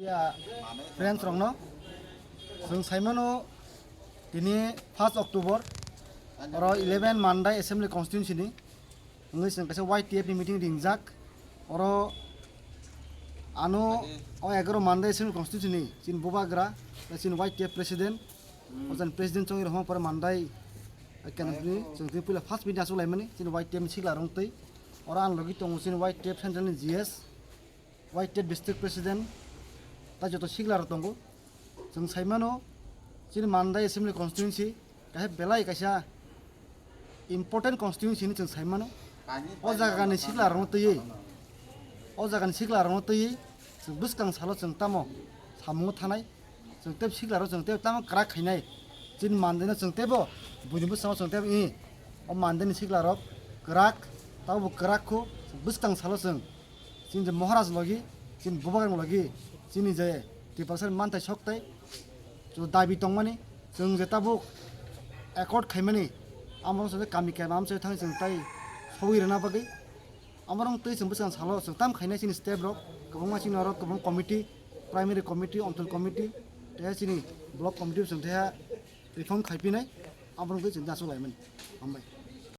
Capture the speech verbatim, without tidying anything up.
Ya, friends rokno, chwng saimano tini first October, oro eleven Mandai Assembly Constituency ni, wngwi chwng kaisa Y T F ni meeting ringjak, oro ano o egaroh Mandai Assembly Constituency ni chini bubagra, chini Y T F president, o jani president chongwi rwma pore Mandai, eh, kendra ni, chwng tini puila first meeting achuk laimani, chini Y T F ni sikla rong twi, oro ang logi tongo chini Y T F central ni G S, Y T F district president, tai joto sikla rok tongo. Chwng saimano, chini Mandai Assembly Constituency, kaisa belai kaisa important constituency hinwi chwng saimano. O jagani sikla rokno twiwi, o jagani sikla rokno twiwi, chwng bwskang salo chwng tamo samungo thanai, chwng tei sikla rok chwng tei tamo kwrak khainai. Chini Mandai no chwng teibo, buini bwskango chwng teibo, i, o Mandai ni sikla rok kwrak, tamo bo kwrak kho, chwng bwskang salo chwng. Chini je Maharaj logi, chini bubagrang logi, chini je Tiprasa ni manthai sok tei, chwng dabi tongmani, chwng je tabuk accord khaimani, amo chwng kami kami amchai thang chwng tai sogwi rwna bagwi. Amorong twi chwng bwskang salo chwng tam khainai chini step rok, kwbangma chini oro kwbang committee, primary committee, onchol committee, tei chini block committee chwng tei reform khaipinai, amorong twi chwng achuk laimani. Hambai.